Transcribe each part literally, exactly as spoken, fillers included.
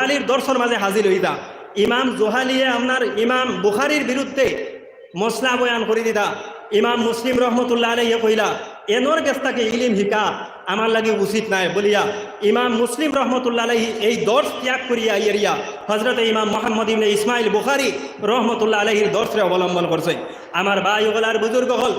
আলীর দর্শর মাঝে হাজির হইতা। ইমাম জুহালিয়ে আপনার ইমাম বুখারীর বিরুদ্ধে মসলা বয়ান করি দিতা। ইমাম মুসলিম রহমতুল্লাহ আলাইহি কইলা, "এনর গেছ থাকি ইলিম হিকা আমার লাগি উচিত নায়" বলিয়া ইমাম মুসলিম রহমতুল্লাহ আলাইহি এই দর্শ ত্যাগ করিয়া আইয়া হজরতে ইমাম মোহাম্মদ ইবনে ইসমাইল বুখারী রহমতুল্লাহ আলাইহির দর্শরে অবলম্বন করছে। আমার ভাই অকল আর বুজুর্গ অকল,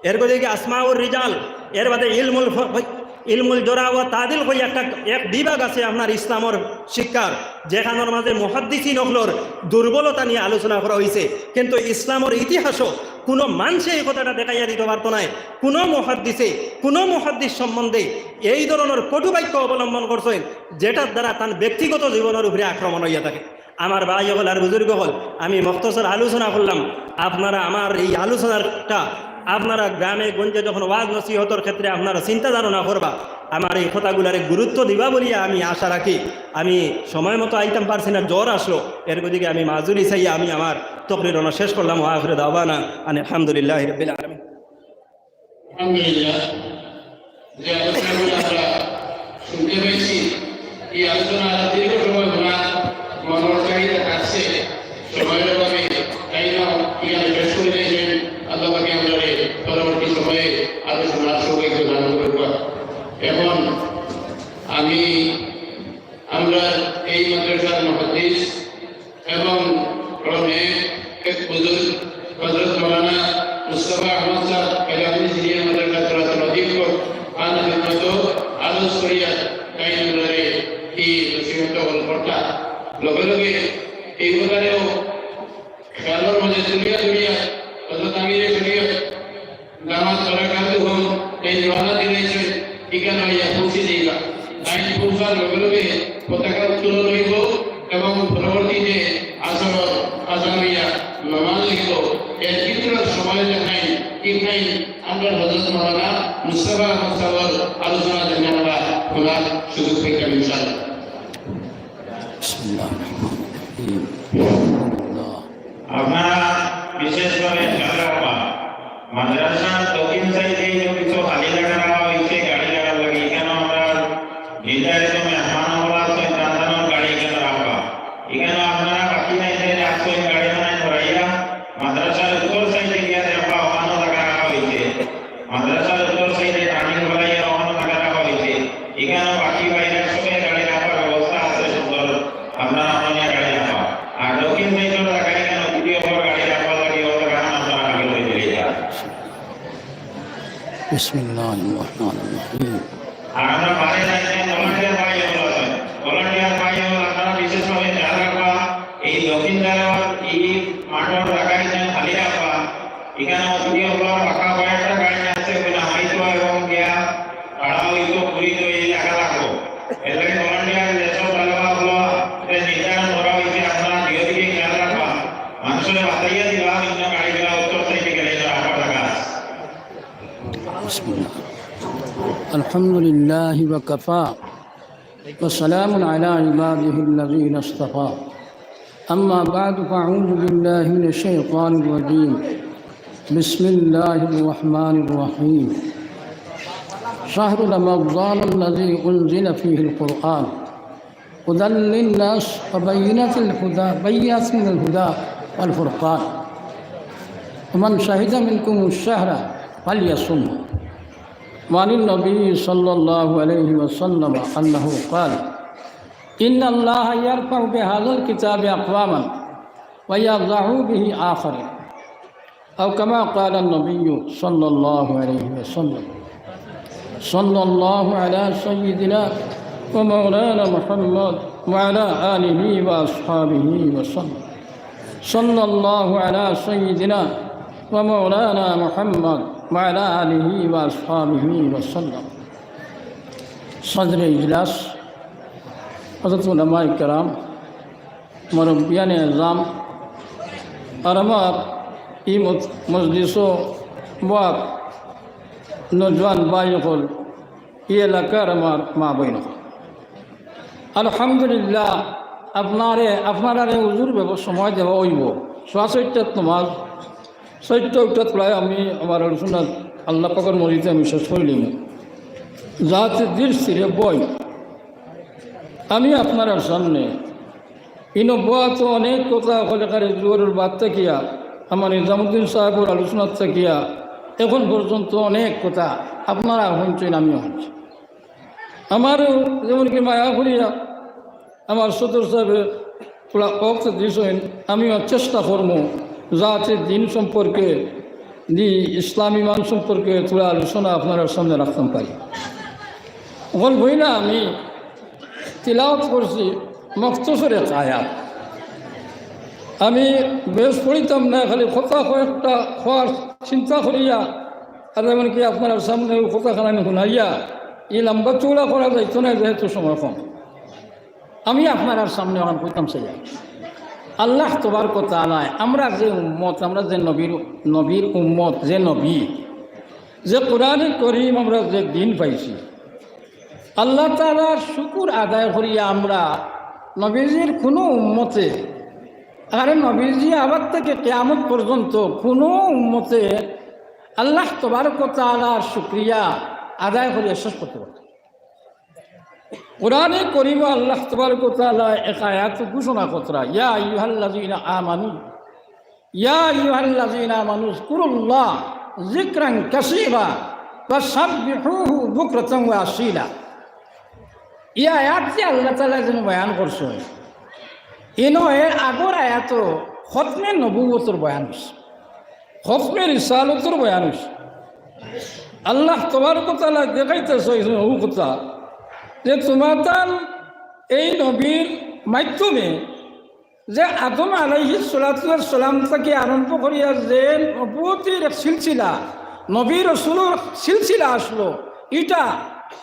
এর বাদে কি আসমাউর রিজাল, এর বাদে ইলমুল ফ-, ইলমুল জরা ওয়া তাদিল কই একটা, এক বিভাগ আছে আপনার ইসলামর শিক্ষার, যেখানর মাঝে মুহাদ্দিসিন অকলর দুর্বলতা নিয়া আলোচনা করা হইছে। কিন্তু ইসলামর ইতিহাসও কোনো মানষে এই কথাটা দেখাইয়া দিতে পারতো নায়, কোনো মুহাদ্দিসে, কোনো মুহাদ্দিস সম্বন্ধে এই ধরনর কটু বাক্য অবলম্বন করছেন, যেটার দ্বারা তার ব্যক্তিগত জীবনর উপরে আক্রমণ হইয়া থাকে। আমার ভাই অকল আর বুজুর্গ অকল, আমি মুখতসর আলোচনা করলাম। আপনারা আমার এই আলোচনাটা আপনারা গ্রামে গঞ্জে যখন ওয়াজ নসিহতর ক্ষেত্রে আপনারা চিন্তা ধারণা করবা, আমার এই কথাগুলারে গুরুত্ব দিবা বলিয়া আমি আশা রাখি। আমি সময় মতো আইতাম পারছি না, জ্বর আসলো, এর গতিকে আমি মাজুরি চাইয়া আমি আমার তকরির অনো শেষ করলাম। ওয়া আখিরু দাওয়ানা আনিল হামদুলিল্লাহি রাব্বিল আলামিন। আলহামদুলিল্লাহ, যে আলোচনাগুলো আমরা শুনতে পেয়েছি, এই আলোচনা আরো দীর্ঘ সময় শোনার মনের চাহিদা থাকছে। সময়ের অভাবে তাই না, এখানে শেষ করে দিয়েছেন। আল্লাহ পাকে আমাদের পরবর্তী সময়ে আরো শোনার সৌভাগ্য দান করুক। এখন আমি আমরা এই মাদ্রাসার মুহাদ্দিস এবং অনেক বুজুর্গ হযরত মাওলানা মুস্তাফা আহমদ সাহেব, এলাহি সিনিয়র মাদ্রাসার প্রধান অধ্যক্ষ, আন খিদমত আরজ করিয়া তাইন আমরারে এই নসিহত হল কর্তা। লগে লগে এই ব্যাপারেও খেয়ালর মাঝে তুলিয়া ধরিয়া হযরত আমিরে শরীয়ত দামাত বারাকাতুহুম এই রওনা দিলাইছেন, এখানে আইয়া পৌঁছে যাইবা। তাইন পৌঁছার লগে লগে পতাকা উত্তোলন হইব এবং পরবর্তীতে আসর আজান হইয়া নমাজ হইব। এর ভিতরে সময় দেখাই, কি খাই, আমরা হযরত মাওলানা মুস্তাফা আহমদ সাহেবের আলোচনা জন্য আমরা শোনার সুযোগ পেতাম ইনশাআল্লাহ। বিসমিল্লাহির রহমানির রহিম। আলহামদুলিল্লাহ। আপনারা বিশেষভাবে খেয়াল রাখবা, মাদ্রাসার দক্ষিণ সাইডে যে কিছু খালি জায়গা রাখা হয়েছে গাড়ি রাখার লাগি, এখানে আমরা নির্ধারিত মেহমান আমরা আছে, তার জন্য গাড়ি এখানে রাখবা। এখানে আপনারা বাকি নাই সাইডে আসছেন, গাড়ি বানায় ধরাইয়া মাদ্রাসার উত্তর সাইডে গিয়া দেখবা, ওখানেও জায়গা রাখা হয়েছে। মাদ্রাসার উত্তর সাইডে টার্নিং বানাইয়া ওখানেও জায়গা রাখা হয়েছে। এখানে বাকি বাইরে সবাই গাড়ি রাখার ব্যবস্থা আছে সুন্দর, আপনারা ওখানে গাড়ি রাখবা। আর দক্ষিণ সাইডের জায়গায় এখানে দুটি ওপর গাড়ি রাখবার লাগি ওর জায়গা আপনারা আগে হয়ে চলে যান। বিসমিল্লাহির রহমানির রহিম। আর আমরা বাইরে যাই, এখানে ভলান্টিয়ার ভাই হল আছেন, ভলান্টিয়ার ভাই হল আপনারা বিশেষভাবে খেয়াল রাখবা। এই দক্ষিণ দ্বারা এই মাঠের জায়গায় যেন খালি রাখবা। এখানে অতিথি হল বাঁকা কয়েকটা গাড়ি আছে, ওগুলো হামাইতে হয় এবং গিয়া ভাড়া হইতো, পুরি তো এই এলাকা লাগবো। এর লাগি ভলান্টিয়ার যেসব চালাবা হলো, এটা নির্ধারণ করা হয়েছে, আপনারা দুই দিকে খেয়াল রাখবা। মানুষের বাতাইয়া দিবা, অন্য গাড়িগুলা উত্তর সাইডে গেলে এটা রাখার জায়গা আছে। بسم الله. الحمد لله وكفى وسلام على عباده الذين اصطفى. أما بعد، فأعوذ بالله من الشيطان الرجيم. بسم الله الرحمن الرحيم. شهر رمضان الذي أنزل فيه القرآن هدى للناس وبينات الهدى، بينات من الهدى والفرقان. ومن شهد منكم الشهر فليصمه. وعن النبي صلى الله عليه وسلم أنه قال: إن الله يرفع بهذا الكتاب أقواما ويضع به آخرين. أو كما قال النبي صلى الله عليه وسلم. صلى الله على سيدنا ومولانا محمد وعلى آله وأصحابه وسلم. صلى الله على سيدنا ومولانا محمد وعلى آله وأصحابه وسلم. صدر إجلاس، حضرات علماء کرام، মুরব্বিয়ানে আজম, আর আমার এই মজ-, মজলিসো বওয়া নওজোয়ান ভাই অকল, এই এলাকার আমার মা বইন অকল। আলহামদুলিল্লাহ, আপনারে, আপনারারে উজুর ব্যব-, সময় দেওয়া হইব। সোয়া ছয়টার নমাজ, ছয়টা উঠাত প্রায় আমি আমার আলোচনা আল্লাহ পাকের মর্জিতে আমি শেষ করিলিমু। যাতে ধীর স্থিরে বই। আমি আপনারার সামনে ইনো বওয়া তো অনেক কথা অকল একারে জোহরর বাদ থাকিয়া, আমার নিজামুদ্দিন সাহেবর আলোচনা থাকিয়া এখন পর্যন্ত অনেক কথা আপনারা হুনছইন, আমিও হুনছি। আমারও যেমন কি মায়া করিয়া আমার সদর সাহেবে থুড়া অক্ত দিছইন, আমিও চেষ্টা করমু যাতে দিন সম্পর্কে, দি ইসলাম ইমান সম্পর্কে থুড়া আলোচনা আপনারার সামনে রাখতাম পারি। অকল বইলা আমি তিলাওয়াত করছি মখতসর এক আয়াত। আমি বেশ পড়িতাম না, খালি কথা কয়েকটা কওয়ার চিন্তা করিয়া, আর এমনকি আপনারার সামনে অউ কথাখান আমি হুনাইয়া, ই লম্বা চৌড়া করা যাইতো না, যেহেতু সময় কম। আমি আপনারার সামনে অখন কইতাম চাই, আল্লাহ তবারক ওয়া তাআলায় আমরা যে উম্মত, আমরা যে নবীর, নবীর উম্মত, যে নবী, যে কোরআনে করিম আমরা যে দিন পাইছি, আল্লাহ তাআলার শুকুর আদায় করিয়া আমরা নবীজির কোনো উম্মতে, আরে নবীজি আবার থেকে কিয়ামত পর্যন্ত কোনো উম্মতে আল্লাহ তবারক ওয়া তাআলার শুকরিয়া আদায় করিয়া শেষ করতে পারত। কোরআনে করিম আল্লাহ তবারক ওয়া তাআলা এক আয়াত ঘোষণা করতরা, "ইয়া আইয়ুহাল্লাযীনা আমানু, ইয়া আইয়ুহাল্লাযীনা আমানু যকুরুল্লাহ যিকরান কাসীরা ওয়া সাব্বিহুহু বুকরাতান ওয়া আসীলা।" ই আয়াত যে আল্লাহ তাআলা যেন বয়ান করছইন, ইনো এর আগর আয়াতো খতমে নবুয়তর বয়ান অইছে, খতমে রিসালতর বয়ান অইছে। আল্লাহ তবারক ওয়া তাআলা দেখাইতা চাইছইন অউ কথা যে তুমাতান এই নবীর মাধ্যমে যে আদম আলাইহিস সালাতু ওয়াস সালাম থাকি আরম্ভ করিয়া যে নবুয়তির এক সিলসিলা, নবী রসুলর সিলসিলা আছলো, ইটা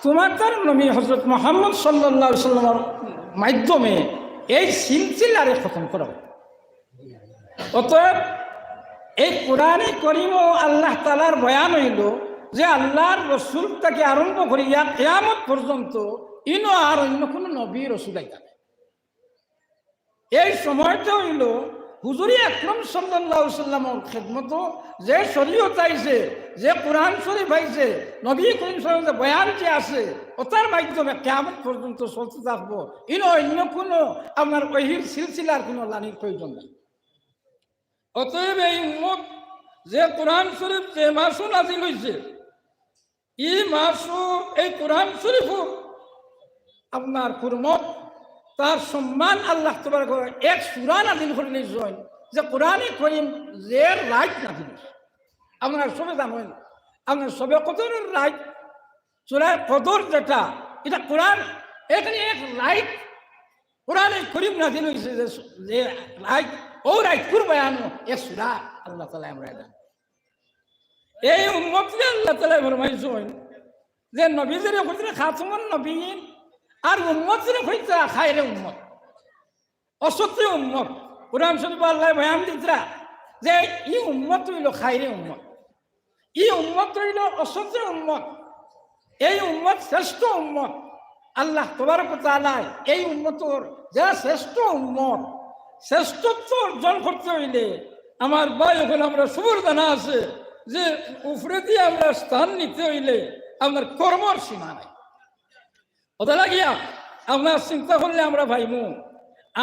তুমাতার নবী হযরত মুহাম্মদ সাল্লাল্লাহু আলাইহি ওয়াসাল্লামর মাধ্যমে এই সিলসিলারে খতম করা অইলো। অতএব এই কোরআনে করিমও আল্লাহ তাআলার বয়ান অইলো যে আল্লাহর রসুল থাকি আরম্ভ করিয়া কিয়ামত পর্যন্ত ইনো আর অইন্য কুনু নবী রসুল আইতা নায়। এই সময়টা অইলো হুজুরে আকরাম সাল্লাল্লাহু আলাইহি ওয়াসাল্লামর খেদমতো যে শরীয়ত আইছে, যে কোরআন শরীফ আইছে, নবী করিম সাল্লাল্লাহু আলাইহি ওয়াসাল্লামর যে বয়ান যে আছে, অতার মাধ্যমে কিয়ামত পর্যন্ত চলতে থাকবো। ইনো অইন্য কুনু আপনার ওহীর সিলসিলার কুনু লানির প্রয়োজন নাই। অতএব এই উম্মত যে কোরআন শরীফ যে মাসো নাজিল অইছে, ই মাসো এই কোরআন শরীফর আপনার হুরমত, তার সম্মান আল্লাহ তবারক ওয়া তাআলা এক সূরা নাজিল করিলিছইন, যে কোরআনে করিম যে রাইত নাজিল অইছে। আপনারা সবে জানইন, আপনার শবে কদরর রাইত, সূরায়ে কদর যেটা, ইটা কোরআন, এখানে এক রাইত কোরআনে করিম নাজিল অইছে যে, যে রাইত, অউ রাইতকুর বয়ানো এক সূরা আল্লাহ তাআলায় আমরারে দেইন। এই উম্মতরে আল্লাহ তাআলায় ফরমাইছইন যে নবীজিরে কইতরা খাতামুন নবিয়্যিন, আর উম্মতরে কইতরা খায়রে উম্মত, অসত্রে উম্মত। কোরআন শরীফো আল্লায় বয়ান দিতরা যে ই উম্মত অইলো খায়রে উম্মত, ই উম্মত অইলো অসত্রে উম্মত, এই উম্মত শ্রেষ্ঠ উম্মত। আল্লাহ তবারক ওয়া তাআলায় এই উম্মতর যারা শ্রেষ্ঠ উম্মত, শ্রেষ্ঠত্ব অর্জন করতে অইলে আমার ভাই অকল আমরা সবর জানা আছে যে উপরেদি আমরা স্থান নিতে অইলে আপনার কর্মর সীমা নাই। অতা লাগিয়া আপনারা চিন্তা করলে আমরা পাইমু,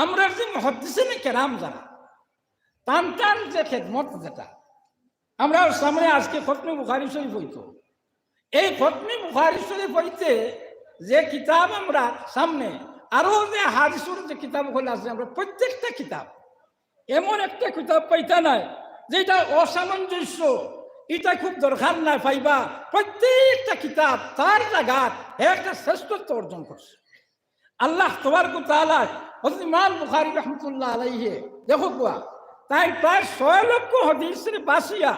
আমরার যে মুহাদ্দিসিনে কেরাম যারা, তান তান যে খেদমত যেটা, আমরার সামনে আজকে খতমে বুখারী শরীফ অইতো, এই খতমে বুখারী শরীফ অইতে যে কিতাব আমরার সামনে, আরো যে হাদিসর যে কিতাব অকল আছে, আমরা প্রত্যেকটা কিতাব এমন একটা কিতাব পাইতা নায় যেটা অসামঞ্জস্য, ইটা খুব দরকার নায় পাইবা। প্রত্যেকটা কিতাব তার জাগাত একটা শ্রেষ্ঠত্ব অর্জন করছে। আল্লাহ তবারক ওয়া তাআলা হযরত ইমাম বুখারী রহমতুল্লাহ আলাইহি, দেখো কুয়া, তাইন প্রায় ছয় লক্ষ হাদিসরে বাছিয়া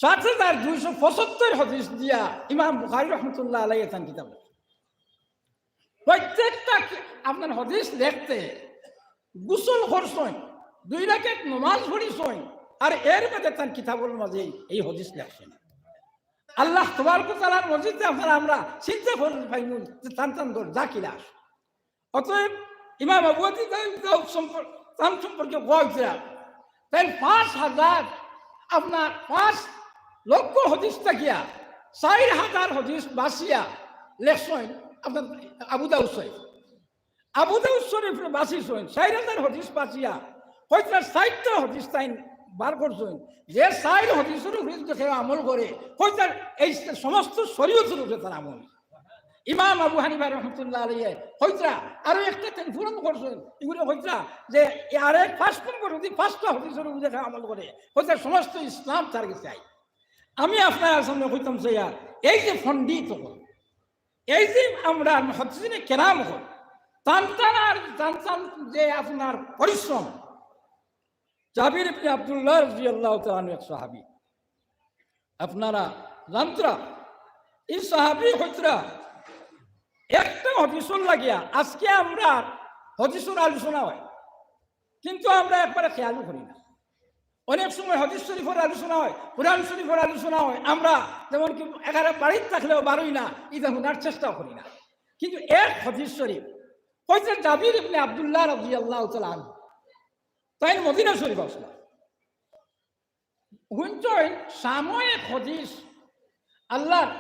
সাত হাজার দুইশো পঁচাত্তর হাদিস দিয়া ইমাম বুখারী রহমতুল্লাহ আলাইহি তান কিতাব লেখছইন। প্রত্যেকটা কি-, আপনার হাদিস লেখতে গোসল করছইন, দুই রাকাত নমাজ পড়ছইন, আর এর বাদে তান কিতাবর মাঝে এই হাদিস লেখছইন। আল্লাহ তবারক ওয়া তাআলার মর্জিতে আপনারা আমরা চিন্তা করলে পাইমু যে তান তান দরজা কিলা। অতএব ইমাম আবু হানিফা তান সম্পর-, তান সম্পর্কে কওয়া অইছে, তাইন পাঁচ হাজার, আপনার পাঁচ লক্ষ হাদিস থাকিয়া চাইর হাজার হাদিস বাছিয়া লেখছইন আপনার আবু দাউদ শরীফ। আবু দাউদ শরীফ বাঁচিছইন, চাইর হাজার হাদিস বাঁচিয়া, কইতরা চাইরটা হাদিস তাইন বার করছইন, যে চাইর হাদিসর উপরে যদি কেউ আমল করে, কইতরা এই সমস্ত শরীয়তর উপরে তার আমল। ইমাম আবু হানিফা রহমতুল্লাহ আলাইহি কইতরা, আরো একটা তাইন পূরণ করছইন, ইগুলো কইতরা যে এই আরেক পাঁচ নম্বর যদি পাঁচটা হাদিসর উপরে কেউ আমল করে, কইতরা সমস্ত ইসলাম তার গেছে আই। আমি আপনার সামনে কইতাম চাইয়ার, এই যে পণ্ডিত অকল, এই যে আমরার মুহাদ্দিসিনে কেরাম অকল, তান তান আর তান তান যে আপনার পরিশ্রম, জাবির ইবনে আব্দুল্লাহ রাদিয়াল্লাহু তাআলা আনহু এক সাহাবী, আপনারা জানতরা, এই সাহাবী কইতরা একটা হাদিসর লাগিয়া আজকে আমরার হাদিসর আলোচনা হয়, কিন্তু আমরা একবারে খেয়ালও করি না। অনেক সময় হাদিস শরীফর আলোচনা হয়, কোরআন শরীফর আলোচনা হয়, আমরা যেমন কি এখানে বাড়িত থাকলেও বারই না, ইটা হুনার চেষ্টাও করি না। কিন্তু এক হাদিস শরীফ কইতরা জাবির ইবনে আব্দুল্লাহ রাদিয়াল্লাহু তাআলা আনহু, তাইন মদিনা শরীফ আছলা, হুনছইন শামো এক হাদিস, আল্লাহর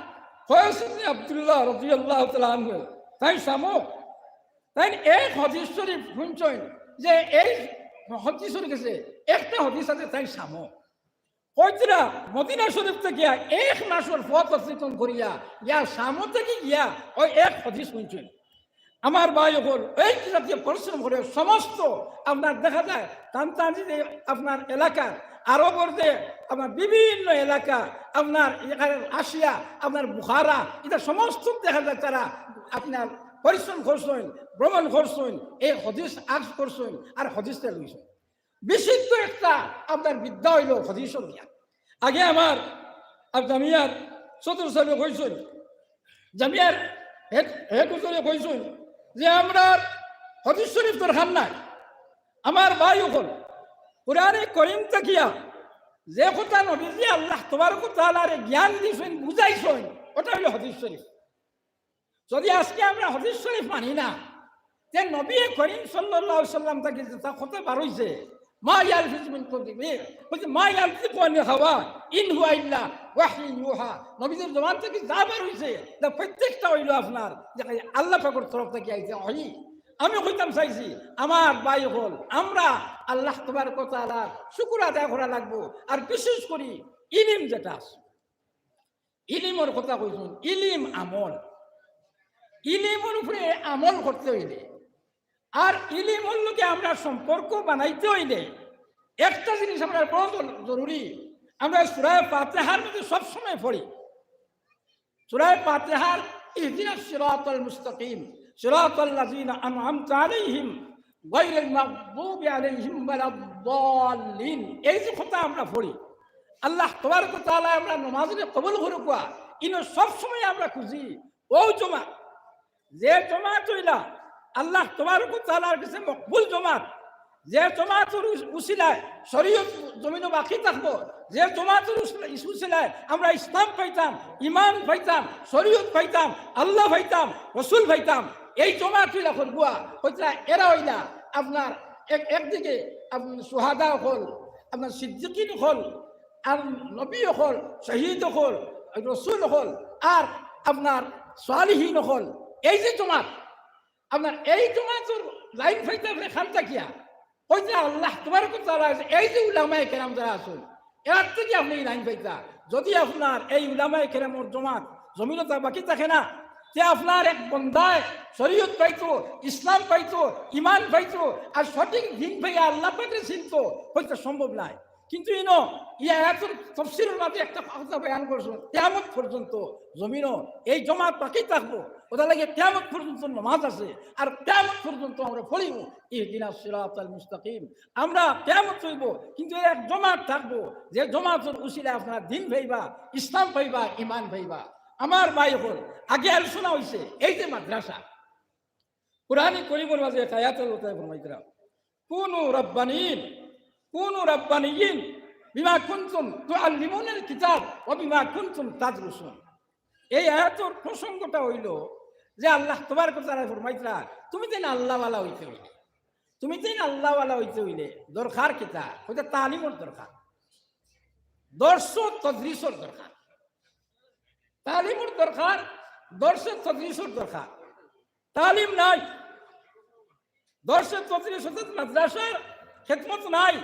কয়েস ইবনে আব্দুল্লাহ রাদিয়াল্লাহু তাআলা আনহু, তাইন শামো, তাইন এক হাদিস শরীফ হুনছইন, যে এই হাদিসর গেছে একটা হাদিস আছে, তাইন শামো। কইতরা মদিনা শরীফ থাকি এক মাসর পথ অতিক্রম করিয়া ইয়া শামো থাকি গিয়া ওই এক হাদিস হুনছইন। আমার ভাই অকল, এই জাতীয় পরিশ্রম করে সমস্ত আপনার দেখা যায় তান তান যে আপনার এলাকার আরবর যে আপনার বিভিন্ন এলাকা, আপনার এখানে আসিয়া আপনার বুখারা, ইটা সমস্ত দেখা যায় তারা আপনার পরিশ্রম করছইন, ভ্রমণ করছইন, এই হাদিস আখজ করছইন আর হাদিসটা লইছইন। বিশুদ্ধ একটা আপনার বিদ্যা অইলো হাদিসর জ্ঞান। আগে আমার আর জামিয়ার সদর সাহেবে কইছইন, জামিয়ার হেড, হেড হুজুরে কইছইন যে আমরার হাদিস শরীফ দরকার নাই। আমার ভাই অকল, কোরআনে করিম থাকিয়া যে কথা নবীজি আল্লাহ তবারক ওয়া তাআলারে জ্ঞান দিছইন, বুঝাইছইন, ওটা অইলো হাদিস শরীফ। যদি আজকে আমরা হাদিস শরীফ মানি না, যে নবী করিম সাল্লাল্লাহু আলাইহি ওয়াসাল্লাম থাকি যেটা কথা বার অইছে, মা ইয়ালফিজু মিন কওলিন, বলছে, মা ইয়ানতিকু আনিল হাওয়া, ইন হুয়া ইল্লা ওয়াহয়ুন ইউহা। নবীজির জবান থাকি যা বার অইছে, তা প্রত্যেকটা অইলো আপনার যে আল্লাহ পাকের তরফ থাকি আইছে ওহী। আমি কইতাম চাইছি, আমার ভাই অকল, আমরা আল্লাহ তবারক ওয়া তাআলার শুকর আদায় করা লাগবো। আর বিশেষ করি ইলিম যেটা আছে, ইলিমর কথা কইছইন, ইলিম আমল। ইলিমর উপরে আমল করতে অইলে আর ইলিমর লগে আমরা সম্পর্ক বানাইতে অইলে একটা জিনিস আমরা বড় জর-, জরুরি। আমরা সূরা ফাতিহার মধ্যে সবসময় পড়ি, সূরা ফাতিহার ইহদিনাস সিরাতাল মুস্তাকিম, সিরাতাল্লাযিনা আনআমতা আলাইহিম গায়রিল মাগদুবি আলাইহিম ওয়ালাদ দাল্লিন। এই যে কথা আমরা পড়ি, আল্লাহ তবারক ওয়া তাআলা আমরা নমাজরে কবুল করুক। ইনো সবসময় আমরা খুঁজি ও জমাত, যে জমাত অইলা আল্লাহ তবারক ওয়া তাআলার কাছে মকবুল জমাত, যে জমাতর উস-, উসিলায় শরীয়ত জমিনো বাকি থাকবো, যে জমাতর উস-, উসিলায় আমরা ইসলাম পাইতাম, ইমান পাইতাম, শরীয়ত পাইতাম, আল্লাহ পাইতাম, রসুল পাইতাম, এই জমাত অইলা করবুয়া। কইতরা এরা অইলা আপনার এক-, একদিকে আপনার শুহাদা অকল, আপনার সিদ্দিকিন অকল, আর নবী অকল, শহীদ অকল, রসুল অকল, আর আপনার সালিহিন অকল। এই যে জমাত, আপনার এই জমাতর লাইন পাইতা আপনে খান থাকিয়া, ওই যে আল্লাহ তবারক ওয়া তাআলা আছে, এই যে উলামায়ে কেরাম যারা আছইন, এরার থাকি আপনে এই লাইন পাইতা। যদি আপনার এই উলামায়ে কেরামর জমাত জমিনো তা বাকি থাকে না, তে আপনার এক বন্দায় শরীয়ত পাইতো, ইসলাম পাইতো, ইমান পাইতো, আর সঠিক দিন পাইয়া আল্লাহ পাকরে চিনতো, হইতে সম্ভব নায়। কিন্তু ইনো ই আয়াতুর তফসিরর মাঝে একটা কথা বয়ান করছইন, কিয়ামত পর্যন্ত জমিনো এই জমাত বাকি থাকবো, ওটার লাগি কিয়ামত পর্যন্ত নামাজ আছে, আর কিয়ামত পর্যন্ত আমরা পড়িব ইহদিনাস সিরাতাল মুস্তাকিম। আমরা কিয়ামত হইব, কিন্তু এক জমাত থাকবো, যে জমাতর উসিলায় আপনারা দিন পাইবা, ইসলাম পাইবা, ইমান পাইবা। আমার ভাই অকল, আগে আলোচনা হইছে এই যে মাদ্রাসা, কোরআনে করিমর মাঝে এক আয়াতর কথা ফরমাইতরা, কুনু রাব্বানিয়িন, কুনু রাব্বানিয়িন বিমা কুনতুম তুআল্লিমুনাল কিতাব ওয়া বিমা কুনতুম তাদরুসুন। এই আয়াতর প্রসঙ্গটা হইল যে আল্লাহ তবারক ওয়া তাআলা ফরমাইতরা, তুমি যেন আল্লাহওয়ালা হইতে হইলে, তুমি যেন আল্লাহওয়ালা হইতে হইলে দরকার কিতা? কইতা তালিমর দরকার, দর্শ তদরিসর দরকার। তালিমর দরকার, দর্শ তদরিসর দরকার। তালিম নাই, দরসে তদরিস অর্থাৎ মাদ্রাসার খেদমত নাই,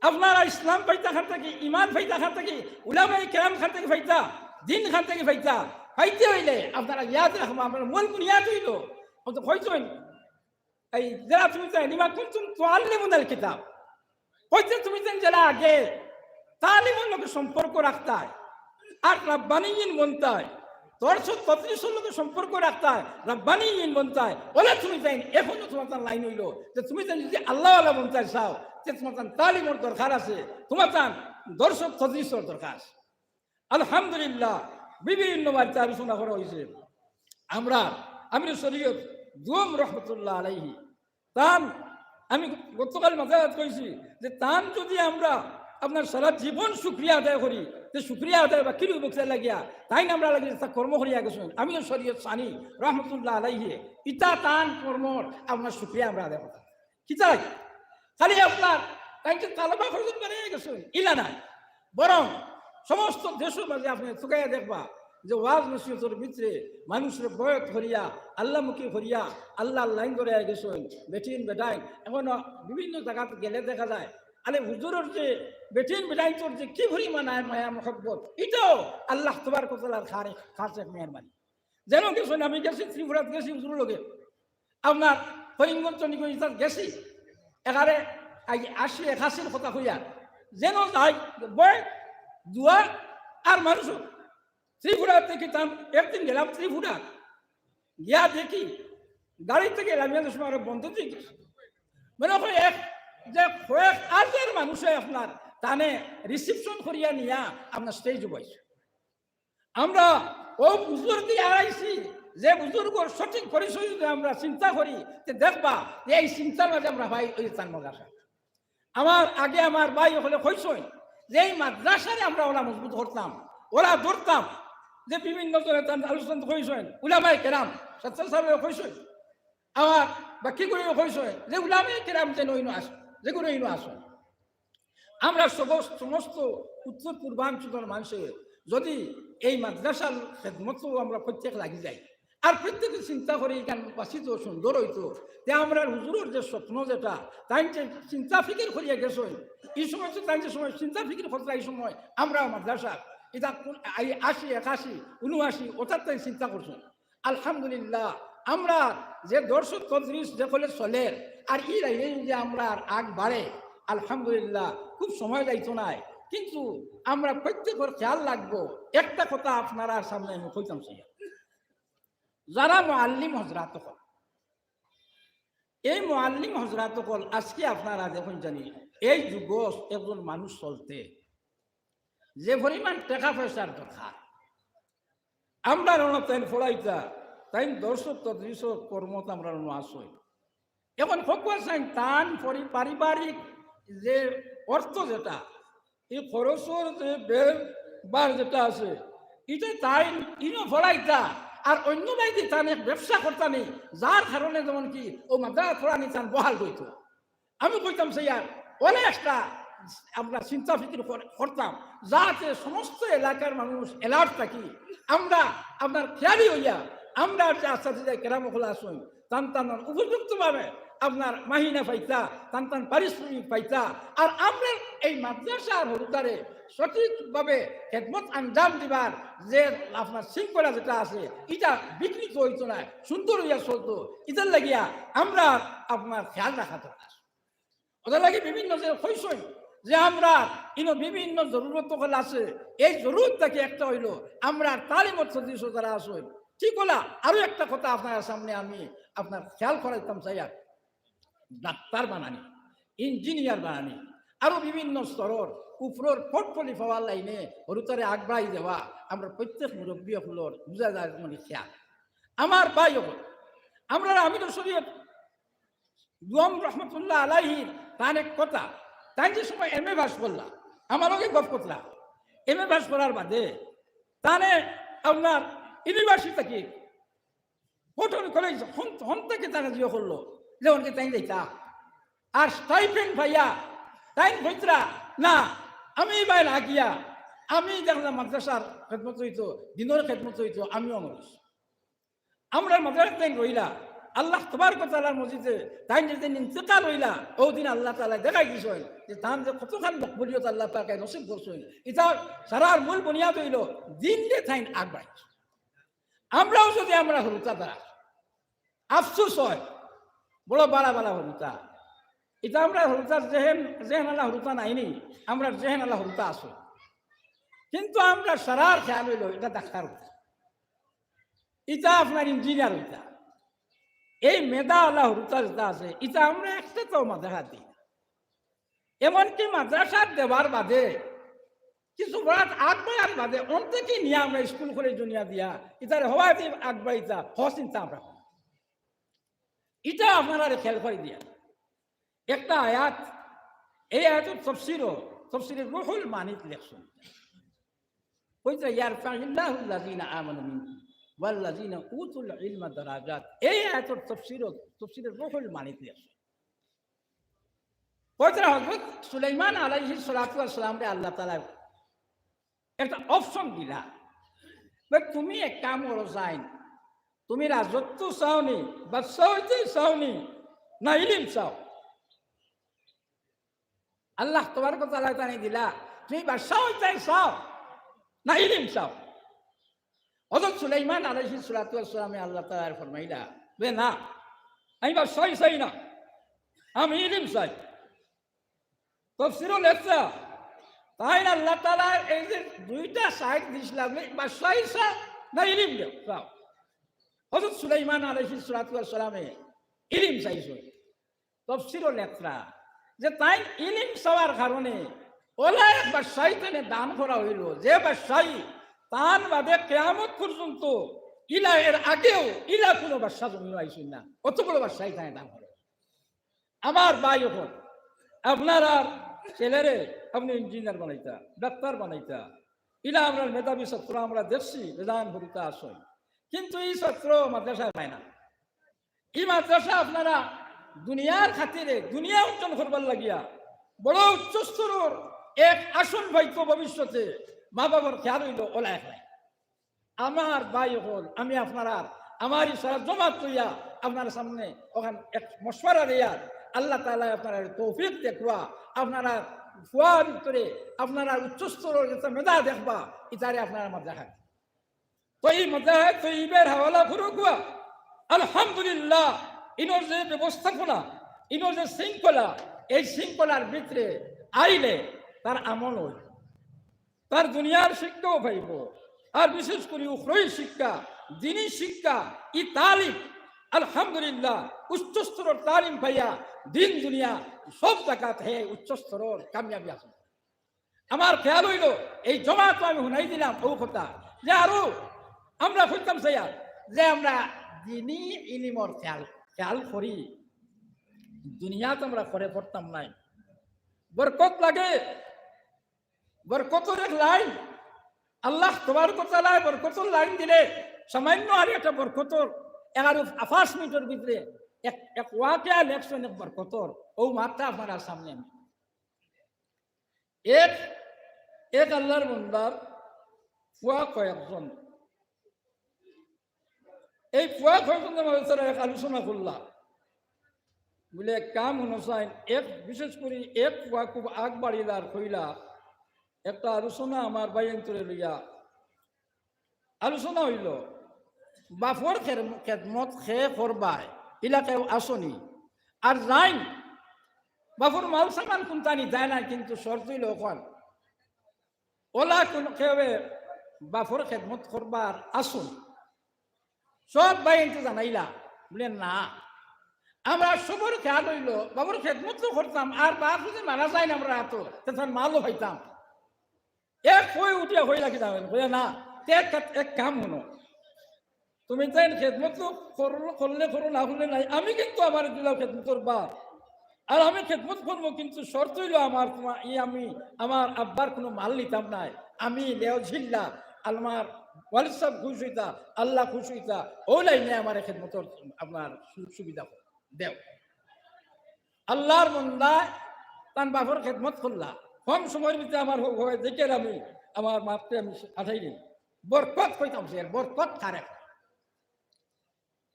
আপনারা ইসলাম পাইতা খান থাকি, ইমান পাইতা খান থাকি, উলামায়ে কেরাম খান থাকি পাইতা, দিন খান থাকি পাইতা, পাইতে অইলে আপনারা ইয়াদ রাখবা, আপনারা মূল বুনিয়াদ অইলো, অত কইছইন, এই যারা তুমি চাই, "লিমা কুনতুম তুআল্লিমুনাল কিতাব।" কইতে তুমি যেন যারা আগে তালিমর লগে সম্পর্ক রাখতায়, আর রাব্বানিয়িন বনতায়, দরস তদরিসর লগে সম্পর্ক রাখতায়, রাব্বানিয়িন বনতায়, অইলে তুমি যেন এখনো তুমার তান লাইন অইলো, যে তুমি যেন যদি আল্লাহওয়ালা বনতায় চাও, তে তুমার তান তালিমর দরকার আছে, তুমার তান দরস তদরিসর দরকার আছে। আলহামদুলিল্লাহ, বিভিন্ন বাড়িতে আলোচনা করা অইছে। আমরা আমির শরীয়ত দুম রহমতুল্লাহ আলাইহি, তান আমি গতকাল মাঝে কইছি যে তান যদি আমরা আপনার সারা জীবন শুকরিয়া আদায় করি, তে শুকরিয়া আদায় বা কিরু বক্সা লাগিয়া তাইন আমরা লাগি তা কর্ম করিয়া গেছইন। আমির শরীয়ত সানি রহমতুল্লাহ আলাইহি, ইতা তান কর্মর আপনার শুকরিয়া আমরা আদায় করতাম। কিতা লাগে? খালি আপনার তাইন যে তালেবা খরচ বাড়িয়ে গেছইন, ইলা নায়। বরং সমস্ত দেশর মাঝে আপনে তুকাইয়া দেখবা যে ওয়াজ নসিহতর ভিতরে মানুষরে বয়ত করিয়া, আল্লামুখী করিয়া, আল্লাহর লাইন ধরিয়া গেছইন, বেটিন বেটাইন। এখন বিভিন্ন জাগাত গেলে দেখা যায়, আরে হুজুরর যে বেটিন বেটাইনর যে কি পরিমাণ আয় মায়া মহব্বত, ইটাও আল্লাহ তবারক ওয়া তাআলার খারে-, খাস এক মেহেরবানি। যেন গেছইন, আমি গেছি ত্রিপুরাত গেছি হুজুরর লগে, আপনার করিমগঞ্জ চণ্ডীগঞ্জ তাত গেছি, এখানে আই আশি একাশির কথা কইয়া, যেন যাই বয় দুয়া আর মানুষ ত্রিপুরাত দেখি তান, একদিন গেলাম ত্রিপুরাত, গিয়া দেখি গাড়ি থেকে লামিয়া সময় আরো বন্ধ দিয়ে গেছে। মনে হয় এক যে কয়েক হাজার মানুষে আপনার তানে রিসিপশন করিয়া নিয়া আপনার স্টেজ বইছে। আমরা ও বুজুর্গ দিয়া আইছি, যে বুজুর্গর সঠিক পরিচয় যদি আমরা চিন্তা করি, তে দেখবা যে এই চিন্তার মাঝে আমরা ভাই ওই তান মাদ্রাসা। আমার আগে আমার ভাই অকলে কইছইন যে এই মাদ্রাসারে আমরা ওলা মজবুত করতাম, ওলা ধরতাম, যে বিভিন্ন জনে তান আলোচনা কইছইন, উলামায়ে কেরাম, সত্তা সাহেব কইছইন, আমার বাকি করে কইছইন যে উলামায়ে কেরাম যেন ইনো আস-, যেগুলো ইনো আসুন। আমরা সব-, সমস্ত উত্তর পূর্বাঞ্চলের মানুষে যদি এই মাদ্রাসার খেদমতো আমরা প্রত্যেক লাগি যাই, আর প্রত্যেকে চিন্তা করি এখান বাসিত সুন্দর অইতো, তে আমরা হুজুরর যে স্বপ্ন যেটা, তাইন যে চিন্তা ফিকির করিয়া গেছইন, এই সময় তো তাইন যে সময় চিন্তা ফিকির করতে এই সময় আমরা মাদ্রাসা, এটা কোন আই-, আশি, একাশি, উনআশি, অর্থাৎ তাই চিন্তা করছইন। আলহামদুলিল্লাহ, আমরা যে দরস তদরিস যে কলে চলের, আর ই লাইনে যদি আমরা আর আগ বাড়ে, আলহামদুলিল্লাহ, খুব সময় যাইতো নায়, কিন্তু আমরা প্রত্যেকের খেয়াল রাখবো। একটা কথা আপনারার সামনে আমি কইতাম চাই, যারা মুআল্লিম হজরাত অকল, এই মুআল্লিম হজরাত অকল আজকে আপনারা দেখইন জানি, এই যুগো একজন মানুষ চলতে যে পরিমাণ টেকা পয়সার দরকার, আমরা রণ তাইন ফড়াইতা, তাইন দরস তদরিস কর্মত আমরা রণ আসই। এখন ফকুয়া সাইন তান পরি-, পারিবারিক যে অর্থ যেটা, এই খরচর যে ব্যয় বার যেটা আছে, এটা তাইন ইনো ফড়াইতা, আর অন্য বাইদি তান এক ব্যবসা করতা নেই, যার কারণে যেমন কি ও মাদ্রাসা ফড়ানি তান বহাল হইতো। আমি কইতাম চাইয়ার, অনেক একটা আমরা চিন্তা ফিকির কর-, করতাম, যাতে সমস্ত এলাকার মানুষ alert থাকি। আমরা আপনার খেয়ালি হইয়া, আমরা যে আসাতিজা কেরাম অকল আছইন, তান তান উপযুক্তভাবে আপনার মাহিনা পাইতা, তান তান পারিশ্রমিক পাইতা। আর আমরা এই মাদ্রাসার হুরুতারে সঠিকভাবে খেদমত আঞ্জাম দিবার যে আপনার শৃঙ্খলা যেটা আছে, এটা বিঘ্নিত হইতো না, সুন্দর হইয়া চলতো। এটার লাগিয়া আমরা আপনার খেয়াল রাখা দরকার। ওটার লাগি বিভিন্ন যে কইছইন যে আমরা ইনো বিভিন্ন জরুরত অকল আছে, এই জরুরত থাকি একটা হইলো আমরা তালিমত সদস্য যারা আছইন, ঠিক অলা। আরো একটা কথা আপনার সামনে আমি আপনার খেয়াল করাইতাম চাইয়ার, ডাক্তার বানানি, ইঞ্জিনিয়ার বানানি, আরো বিভিন্ন স্তরর উপরর portfolio পাওয়ার লাইনে হুরুতারে আগবাড়াই দেওয়া আমরা প্রত্যেক মুরব্বী অকলর বুঝা যায় মানে খেয়াল। আমার ভাই অকল, আমরা আমির শরীয়ত দুম রহমতুল্লাহ আলাইহির তান এক কথা, তাইন যে সময় এম এ পাস করলা, আমার লগে গপ করলা, এম এ পাস করার বাদে তানে আপনার ইউনিভার্সিটি থাকি কটন কলেজ হন, হন থেকে তানে জিও করলো, যেমন কি তাইন যাইতা। আর স্টাইপেন্ড পাইয়া তাইন কইতরা, "না, আমি ভাই না গিয়া, আমি দেখলাম মাদ্রাসার খেদমত হইতো, দিনের খেদমত হইতো, আমিও মানুষ।" আমরা মাদ্রাসা তাইন রইলা, আল্লাহ তবারক ওয়া তাআলার মসজিদে তাইন যেদিন ইন্তেকাল অইলা, অউ দিন আল্লাহ তাআলায় দেখাই দিছইন যে তান যে কতখান মকবুলিয়ত আল্লাহ পাকে নসিব করছইন। ইতার সারার মূল বুনিয়াদ অইলো দিনরে তাইন আগ বাড়াইছইন। আমরাও যদি আমরা হুরুতা দ্বারা আফসোস অয়, বড় বালা বালা হুরুতা। ইতা আমরা হুরুতার জেহেন, জেহেন আলা হুরুতা নাইনি, আমরার জেহেন আলা হুরুতা আছে। কিন্তু আমরার সারার খেয়াল অইলো, ইতা ডাক্তার অইতা, ইতা আপনার ইঞ্জিনিয়ার অইতা। এই মেধা আলা হুরুতা যেতা আছে, ইতা আমরা একটাতেও মাদ্রাসাত দেই না। এমনকি মাদ্রাসাত দেওয়ার বাদে, কিছু বরাত আগ বাড়ার বাদে, অন্তে কি নিয়া আমরা স্কুল কলেজ দুনিয়া দিয়া, ইতারে হওয়া দিয়ে আগ বাড়াইতা, হওয়া চিন্তা আমরা করি। ইতা আপনারারে খেয়াল করি দিয়া। একটা আয়াত, এই আয়াতর তফসিরও, তফসিরে রুহুল মানিত লেখছইন। কইছে, "ইয়ারফাইল্লাহুল্লাযীনা আমানু মিনকুম ওয়াল্লাযীনা উতুল ইলমা দারাজাত।" এই আয়াতর তফসিরও, তফসিরে রুহুল মানিত লেখছইন। কইছে, হযরত সুলাইমান আলাইহিস সালাতু ওয়াস সালামরে আল্লাহ তাআলায় একটা অপশন দিলা, বলে, "তুমি এক কাম করো যাইন, তুমি রাজত্ব চাওনি, বাদশা অইতে চাওনি, না ইলিম চাও?" আল্লাহ তবারক ওয়া তাআলায় তানে দিলা, "তুমি বাদশা অইতে চাও, না ইলিম চাও?" হযরত সুলাইমান আলাইহিস সালাতু ওয়াস সালামে আল্লাহ তাআলারে ফরমাইলা, বলে, "না, আমি বাদশাই চাই না, আমি ইলিম চাই।" তফসিরও লেখছে, তাইন আল্লাহ তাআলার এই যে দুইটা সাইড দিছলা, বাদশাই চাও না ইলিম চাও? হযরত সুলাইমান আলাইহিস সালাতু ওয়াস সালামে ইলিম চাইছইন। তফসিরও লেখরা যে তাইন ইলিম চাওয়ার কারণে অলা এক বাদশাই তানে দান করা অইলো, যে বাদশাই তান বাদে কিয়ামত পর্যন্ত ইলা এর আগেও ইলা কুনু বাদশা জমিনো আইছইন না, অত বড় বাদশাই তানে দান করা। আমার ভাই অকল, আপনারার ছেলেরে আপনে ইঞ্জিনিয়ার বানাইতা, ডাক্তার বানাইতা, ইলা আমরার মেধাবী ছাত্র আমরা দেখছি, বেজান হুরুতা আছইন, কিন্তু ই ছাত্র মাদ্রাসায় পায় না। ই মাদ্রাসা আপনারা দুনিয়ার খাতিরে, দুনিয়া অর্জন করবার লাগিয়া বড় উচ্চ স্তরর এক আসন পাইতো ভবিষ্যতে, মা বাবার খেয়াল অইলো অলা এক নাই। আমার ভাই অকল, আমি আপনারার, আমার ই সারা জমাত লইয়া আপনারার সামনে অখান এক মশওয়ারা দিয়ার, আল্লাহ তাআলায় আপনারারে তৌফিক দেউক্কা, আপনারার ফুয়ার ভিতরে আপনারার উচ্চ স্তরর যেতা মেধা দেখবা, ইতারে আপনারা মাদ্রাসাত তো ই মাদ্রাসায়ে তৈয়বার হাওলা করউক্কা। আলহামদুলিল্লাহ, ইনোর যে ব্যবস্থাপনা, ইনোর যে শৃঙ্খলা, এই শৃঙ্খলার ভিতরে আইলে তার আমল অইবো, তার দুনিয়ার শিক্ষাও পাইবো, আর বিশেষ করি উখরই শিক্ষা, দিনী শিক্ষা, ই তালিম, আলহামদুলিল্লাহ, উচ্চ স্তরর তালিম পাইয়া দিন দুনিয়া সব জাগাত হে উচ্চ স্তরর কামিয়াবি আছে। আমার খেয়াল অইলো, এই জমাতো আমি হুনাই দিলাম অউ কথা, যে আরো আমরা কইতাম চাইয়ার, যে আমরা দিনী ইলিমর খেয়াল, খেয়াল করি, দুনিয়াত আমরা করে পড়তাম নায়। বরকত লাগে, বরকতর এক লাইন, আল্লাহ তবারক ওয়া তাআলায় বরকতর লাইন দিলে, সামান্য আর একটা বরকতর এগারো পাঁচ মিনিটর ভিতরে এক, এক ওয়াকিয়া লেখছইন এক বরকতর, অউ মাতটা আপনারার সামনে আমি এক, এক আল্লাহর বান্দার ফুয়া কয়েকজন। এই ফুয়া কয়েকজনর মাঝে তারা এক আলোচনা করলা। বলে, "এক কাম হুনো চাইন, এক বিশেষ করি এক ফুয়া খুব আগ বাড়িলা আর কইলা, একটা আলোচনা আমার ভাইয়াইন্তরে লইয়া আলোচনা অইলো, বাপর খের-, খেদমত কে করবায়, ইলা কেউ আছনি? আর যাইন, বাপর মাল সামান কুন্তা নিতায় নায়, কিন্তু শর্ত অইলো অখান, অলা কুনু কেউ বাপর খেদমত করবার আছনি?" সব ভাইয়াইন্তে জানাইলা, বলে, "না, আমরা সবর খেয়াল অইলো, বাপর খেদমত তো করতাম, আর বাপ যদি মারা যাইন আমরা তো, তে তান মালও পাইতাম।" এক ফুয়ায় উঠিয়া কইলা কিতা জানইন, কইলা, "না, তে এক, এক কাম হুনো, তুমি তাইন খেদমত তো করলে করো, না করলে নাই, আমি কিন্তু আমার দিলাও খেদমতর বাপ, আর আমি খেদমত করমু, কিন্তু শর্ত অইলো আমার, তোমার, ই আমি আমার আব্বার কুনু মাল নিতাম নায়, আমি লেও ঝিল্লা, আমার ওয়ালিদ সাব খুশ অইতা, আল্লাহ খুশ অইতা, অউ লাইনে আমার খেদমতর আপনার সুযোগ সুবিধা দেও।" আল্লাহর বান্দায় তান বাপর খেদমত করলা। কম সময়র ভিতরে আমার হ-, হয় দেখে আমি আমার মাতরে আমি আঠাই দিই। বরকত কইতাম সে, বরকত কারে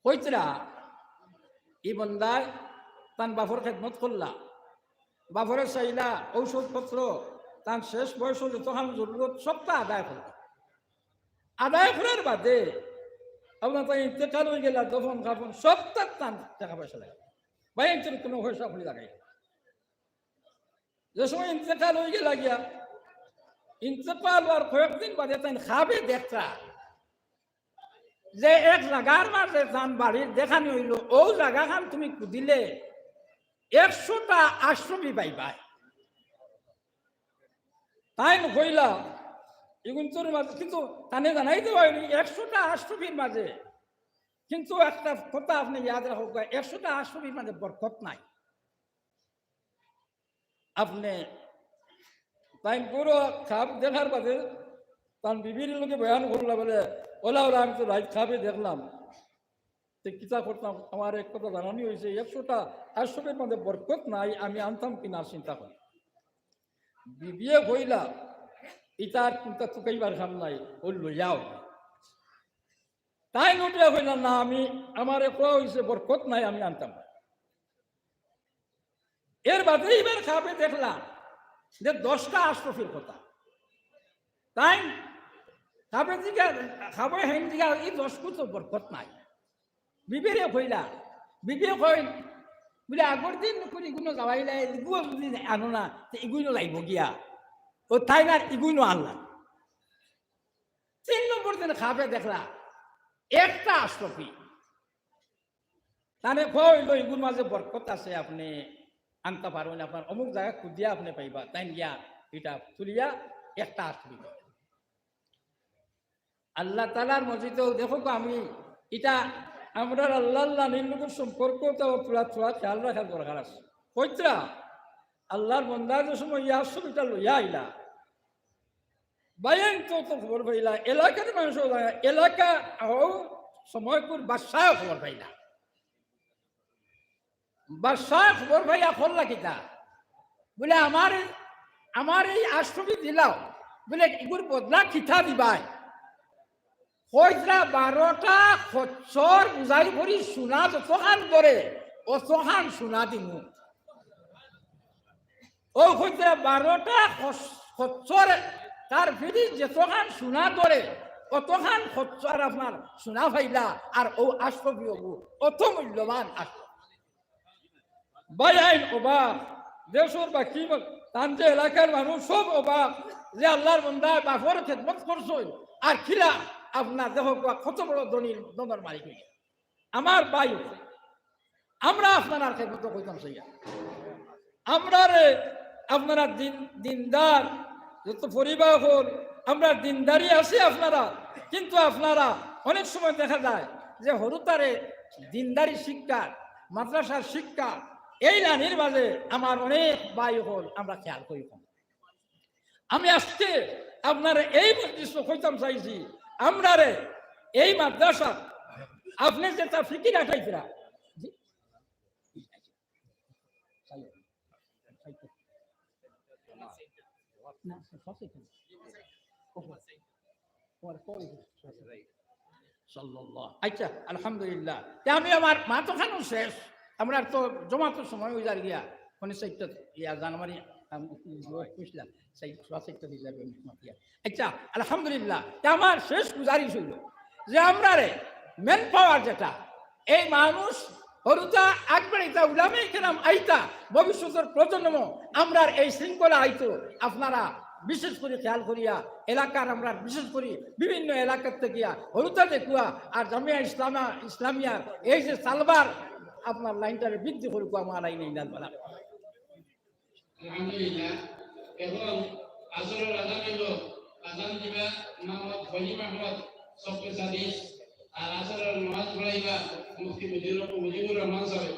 কইতরা, ই বন্দায় তান বাফর খেদমত করলা, বাফরে চাইলা, ঔষধপত্র, তান শেষ বয়সো যতখান জরুরত সবতা আদায় করলা। আদায় করার বাদে আপনার তাই ইন্তেকাল অইগেলা, দফন কাফন সবতা তান টেকা পয়সা লাগে, ভাইয়াইন্তর কুনু পয়সা কড়ি লাগে না। যে সময় ইন্তেকাল অইগেলা গিয়া, ইন্তেকাল অওয়ার কয়েকদিন বাদে তাইন খাবে দেখরা যে এক জাগার মাঝে তান বাড়ির দেখানি অইলো, অউ জাগাখান তুমি কুদিলে একশোটা আশরফি পাইবায়। তাইন কইলা, ইগুইন্তর মাঝে, কিন্তু তানে জানাইতে পারইন একশোটা আশরফির মাঝে, কিন্তু একটা কথা আপনে ইয়াদ রাখউক্কা, একশোটা আশরফির মাঝে বরকত নাই। আপনে তাইন পুরো খাব দেখার বাদে তান বিবির লগে বয়ান করলা বলে, "ওলা, ওলা, আমি তো রাইত খাবে দেখলাম, তে কিতা করতাম, আমার এক কথা জানানি অইছে, একশোটা আশরফির মাঝে বরকত নাই, আমি আনতাম কিনা চিন্তা করি।" বিবিয়ে কইলা, "ইতা আর কুনতা তুকাইবার কাম নাই, অউ লইয়াও।" তাইন উঠিয়া কইলা, "না, আমি, আমারে কওয়া অইছে বরকত নাই, আমি আনতাম না।" এর বাদে ইবার খাবে দেখলা যে দশটা আশরফির কথা। তাইন খাবে জিগা, খাবে হেন জিগা, "ই দশগু তো বরকত নাই।" বিবিরে কইলা, বিবিয়ে কইন, বুলে, "আগর দিন করি ইগুইনো যাওয়াইলা, ইগু যুদি আনো না, তে ইগুইনো যাইবো গিয়া।" অউ তাইন আর ইগুইনো আনলা। তিন নম্বর দিন খাবে দেখলা একটা আশরফি। তানে কইলো, "ইগুর মাঝে বরকত আছে, আপনে আনতা পারইন, আপনার অমুক জাগা কুদিয়া আপনে পাইবা।" তাইন গিয়া ইটা তুলিয়া একটা আশরফি। আল্লাহ তাআলার মসজিদেও দেখউক্কা, আমি ইটা আমরার আল্লাহর লানির লগে সম্পর্কতাও থুড়া থুড়া খেয়াল রাখার দরকার আছে। কইতরা আল্লাহর বন্দা যে সময় ইয়া আশরফিটা লইয়া আইলা, ভাইয়াইন্তে তো খবর পাইলা, এলাকার মানুষ, এলাকা অউ সময়কুর বাদশায় খবর পাইলা। বাদশায় খবর পাইয়া করলা কিতা? বুলে, "আমার, আমার এই আশরফি দিলাও।" বুলে, "ইগুর বদলা কিতা দিবায়?" কইতরা, "বারোটা খচ্চর বুঝাই করি সোনা যতখান ধরে, অতখান সোনা দিমু।" অউ কইতরা, "বারোটা খচ-, খচ্চর তার ফিরি যতখান সোনা ধরে, অতখান খচ্চর আপনার সোনা পাইলা, আর অউ আশরফি অগু অত মূল্যবান আশরফি।" ভাইয়াইন অবাক, দেশর বাকি বা-, তান যে এলাকার মানুষ সব অবাক যে আল্লাহর বন্দায় বাফর খেদমত করছইন, আর কিলা আপনার দেখউক্কা কত বড় ধনীর, ধনর মালিক অইগেলা। আমার ভাই, আমরা আপনারার খেদমতো কইতাম চাইয়ার। আমরারে আপনারা দিন, দিনদার, যত পরিবার অকল, আমরা দিনদারি আছি আপনারা, কিন্তু আপনারা অনেক সময় দেখা যায় যে হুরুতারে দিনদারি শিক্ষা, মাদ্রাসার শিক্ষা, এই লানির মাঝে আমার অনেক ভাই অকল আমরা খেয়াল করি কম। আমি আজকে আপনারে এই মজলিসো কইতাম চাইছি, আমরারে এই মাদ্রাসা, আপনে যেটা ফিকির আটাইতরা, জি? সাল্লাল্লাহ। আচ্ছা, আলহামদুলিল্লাহ। তে আমি আমার মাতখানও শেষ, আমরার তো জমাতর সময় অই যার গিয়া, মানে চাইরটা ইয়া জানমারি, আম, বুঝলাম, চাই-, সোয়া চাইরটা অই যার গিয়া, মাতিয়া। আচ্ছা, আলহামদুলিল্লাহ। তে আমার শেষ গুজারিশ অইলো যে আমরারে ম্যান পাওয়ার যেটা, এই মানুষ হুরুতা আগবাড়িতা উলামায়ে কেরাম আইতা, ভবিষ্যতর প্রজন্ম আমরার এই শৃঙ্খলা আইতো। আপনারা বিশেষ করি খেয়াল করিয়া এলাকার, আমরার বিশেষ করি বিভিন্ন এলাকার থাকিয়া হুরুতা দেখুয়া আর জামিয়া ইসলামা, ইসলামিয়ার এই যে সালবার আপনার লাইনটারে বৃদ্ধি করুক, আমার লাইনে ইনাল বালা। আলহামদুলিল্লাহ। এখন আসরের আজান অইলো, আজান দিবা মোহাম্মদ ফহিম আহমদ, সফে সাদিস, আর আসরের নামাজ পড়াইবা মুফতি মুজিবুর, মুজিবুর রহমান সাহেব।